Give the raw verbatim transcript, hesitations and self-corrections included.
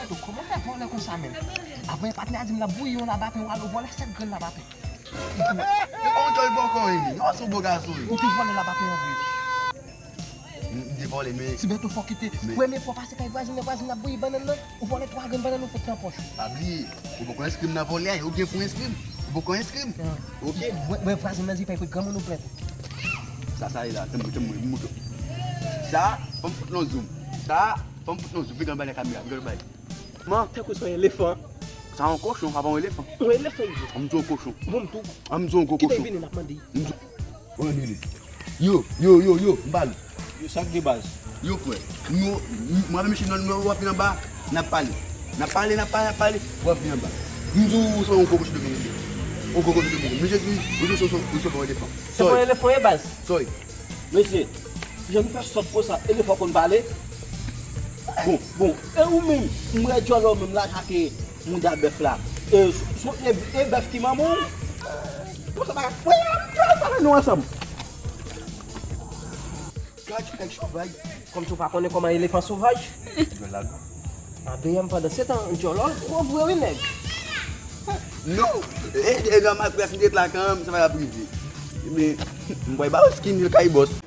Kòman fè vòlè konsa menm? Avan patnè a di m l ap bouyi yon labapen, w al vòlè sèt grenn labapen. Ou pa yon djòl bòkò wi, men. Ou se yon bon gason wi. Ou te vòlè labapen an vre. M te vòlè, men. Ti bèt ou fò kite. Premye fwa pase kay vwazen nan, vwazen ap bouyi bannann nan, ou vòlè twa grenn bannann ou fout nan pòch. Pa bliye, ou poko enskri m nan vòlè a, ou gen pou enskri m. Ou poko enskri m. Ok? Wè vwazen nan di pa pou granmoun ou plent. Sa, sa ye la, tanm, tanm, mwen, mwen. Sa, fò m fout nan zoom. Sa, fò m fout nan zoom. Vin anba nan kamera, vin anba. Man, tankou se yon elefan. Sa yon kochon, sa pa yon elefan. Yon elefan, li ye. An m di yon kochon. Bon, m tou. An m di yon gwo kochon. Kite vini, n ap mande. M di. Yo, yo, yo, yo, m pale. Yo, sa k gen baz? Yo, frè. Nou, mwen avè misye nan, nou w ap vin anba, n ap pale. N ap pale, n ap pale, n ap pale, w ap vin anba. M di w, se yon gwo kochon de gen. Yon gwo kochon de gen. Mesye di, mesye, se yon elefan. Se yon elefan, ye baz. Sòy. Mesye, jan nou fè sòt konsa, elefan konn pale? Bon, bon, e ou menm, m wè djòlè w menm la, sa ke mouda bèf la. E, e, e bèf ki manman w? Konsa pa, wè, pale nou ansanm. Gad yon nèg sovaj. Kòmsi w pa konnen kòman elefan sovaj? Djòlè la. A, beyè m pandan se tan, djòlè w gwo vre wi, nèg. Non, e, e, nan malpres m te la kanmenm, sa pa t ap rive. Men, m pral ba w skin li kay bòs.